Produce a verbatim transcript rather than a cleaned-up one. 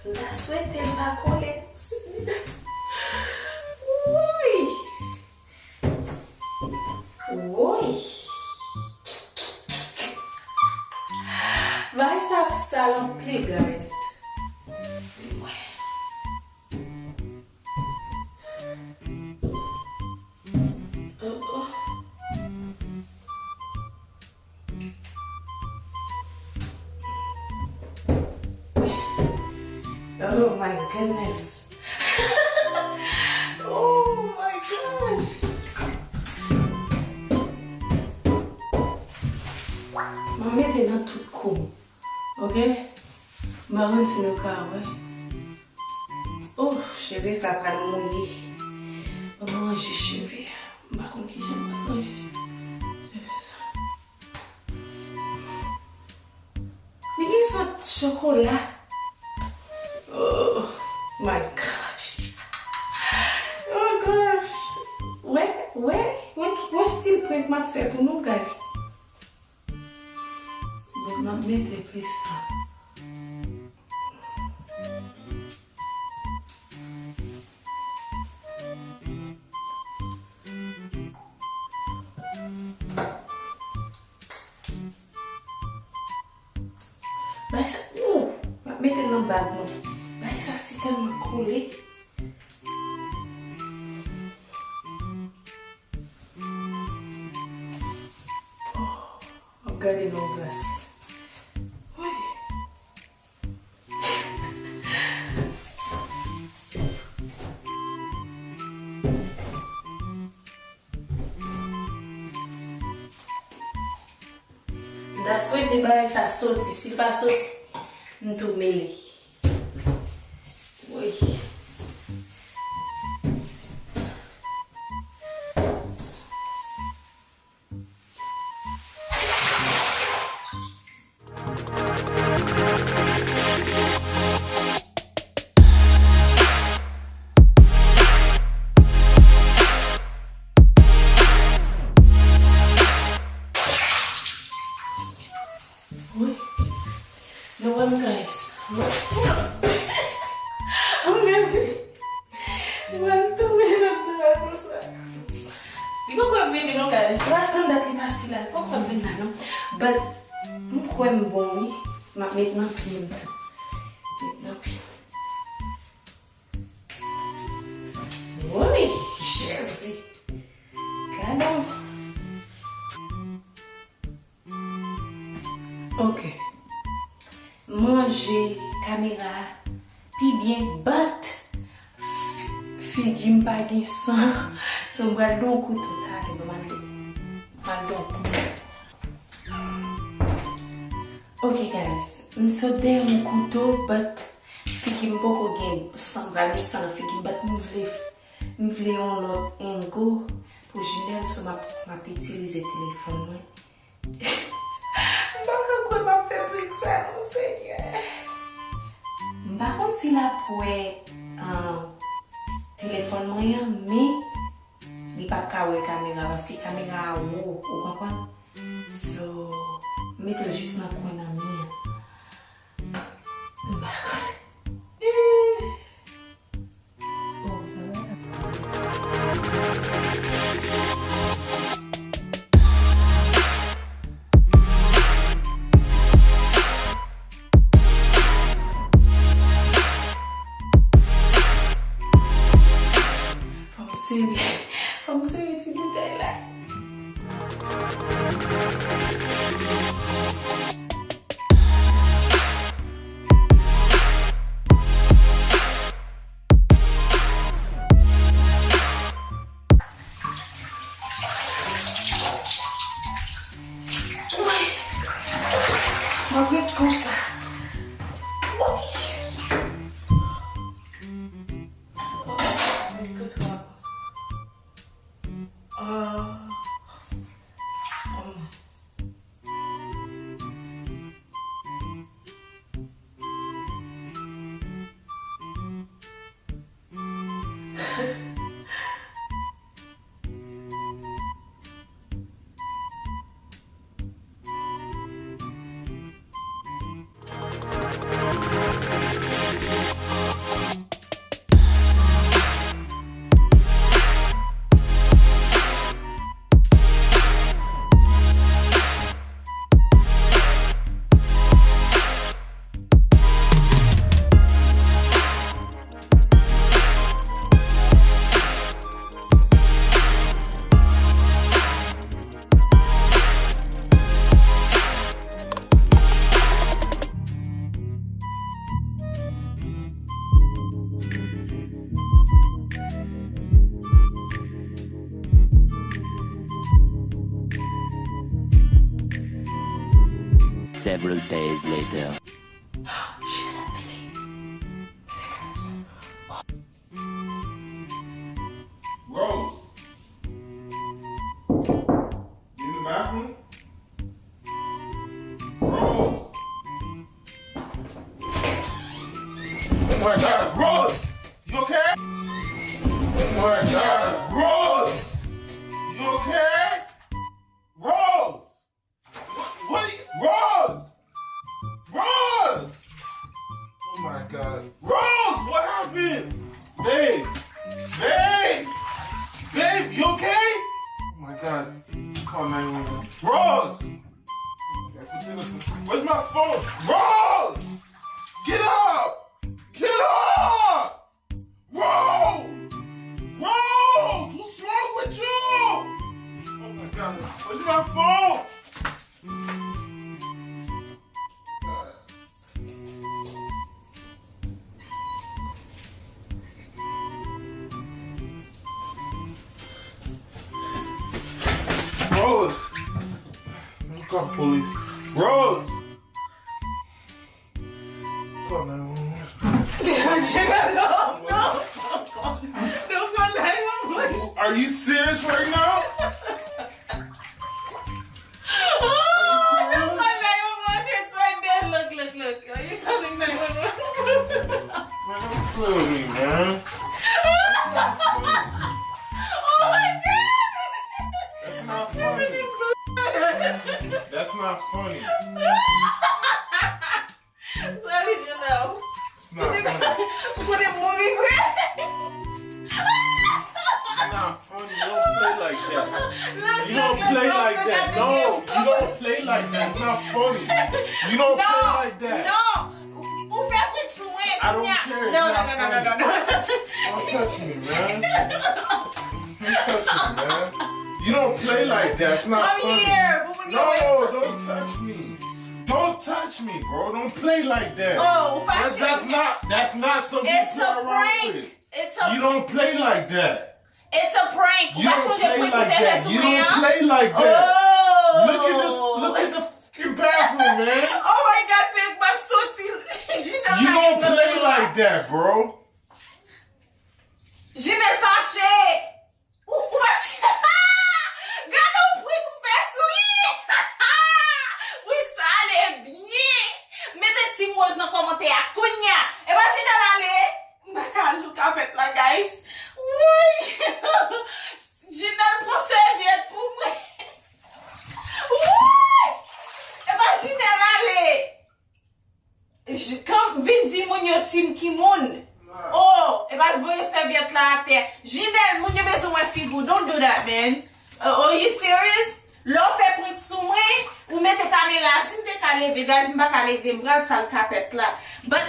N ta swete l pa kole. Wouyy! Woy! Bagay sa ap sal anpil, guys. Oh, oh. Oh my goodness. Oh my gosh. Mwen mete nan tout kou. Ok? Mwen renmen si nou ka wè. Oh, cheve sa pral mouye. Mwen ranje cheve a. M pa konn kijan m pral ranje cheve sa. Li gen sant chokola. Oh my gosh. Oh gosh. Wè, wè, wè, wè stil prank m ap fè pou nou, guys. Bon, m ap mete plis la. Bagay sa, ou, m ap mete l nan bag mwen. Bagay sa si tèlman kole. Oh, m ap gade nan glas. Woy. M ta swete bagay sa soti. Si l pa soti, m tou mele. Woy. Wi. Nou wè m, guys. Mwen, mwen tonbe ladan konsa. Li poko ap vini non, guys. Mwen tann dat li pase la. Li poko ap vin la non. But m kwè m bon wi. M ap met nan pye m tou. Met nan pye m. Woy, Jezi. Gadon. Ok. Manje kamera pi byen, but fi-, figi m pa gen san. So m pral gen yon kouto talè, ban m al gen, pral gen yon kouto. Ok, guys, m sot dèyè yon kouto, but figi m poko gen san, m pral gen san nan figi m, but m vle, m vle yon lòt angle pou Junelle, so m ap, m ap itilize telefòn mwen. M pa ka kwè m ap fè prank sa non, Senyè. M pa konn si l ap wè, ah, telefòn mwen an, men li p ap ka wè kamera, paske kamera a wo, ou konprann? So, m mete l jis nan kwen nan mi an. M pa konn. Oh, fò m sere, fò m sere ti boutèy la. Several days later. Rose, you in the bathroom? Rose! Oh my God, Rose! You okay? Oh my God, Rose! You okay? Rose! What, what are you, Rose! Rose! Oh my God. Rose, what happened? Babe! Babe! Babe, you okay? Oh my God. Call nine one one. Rose! Where's my phone? Rose! Get up! Get up! Rose! Rose! What's wrong with you? Oh my God. Where's my phone? Rose! Let me call the police. Rose! Call nine one one. Don't call nine one one. Are you serious right now? Oh, don't call nine one one. It's right there. Look, look, look. Are you calling nine one one? Man, don't play with me, man. That's not funny. Oh my God. That's not funny. That's not funny. Sorry, Janelle. It's not funny. Pou de mouri vre. It's not funny. You don't play like that. You don't play like that. No, you don't play like that. It's not funny. You don't play like that. Non. Ou fè prank sou mwen. I don't care. It's not funny. Don't touch me, man. Don't touch me, man. You don't play like that. It's not funny. No, don't touch me. Don't touch me, bro. Don't play like that. Oh, ou fache. That's not, that's not something to play around with. It's a prank. You don't play like that. It's a prank. Ou pa chonje prank ou te fè sou mwen an? You don't play like that. Look at the, look at the fucking bathroom, man. Oh my God, fake m ap soti. You don't play like that, bro. Jinèl fache. Ou, ou pa ch-, gade yon prank m fè sou li. Prank sa ale byen. Mete Team Rose nan kòmantè a kounye a. E pa Jinèl ale. M pa ka al sou kapèt la, guys. Woy! Jinèl pran sèvyèt pou mwen. Woy! E pa Jinèl ale. J-, kan vin di moun yo Team ki moun. Oh, e pa voye sèvyèt la atè. Jinèl, moun yo bezwen wè figi w. Don't do that, man. Uh, are you serious? Lè w fè prank sou mwen, ou mete kamera a. Si m te ka leve, guys, m pa ka leve, m pral sal kapèt la. But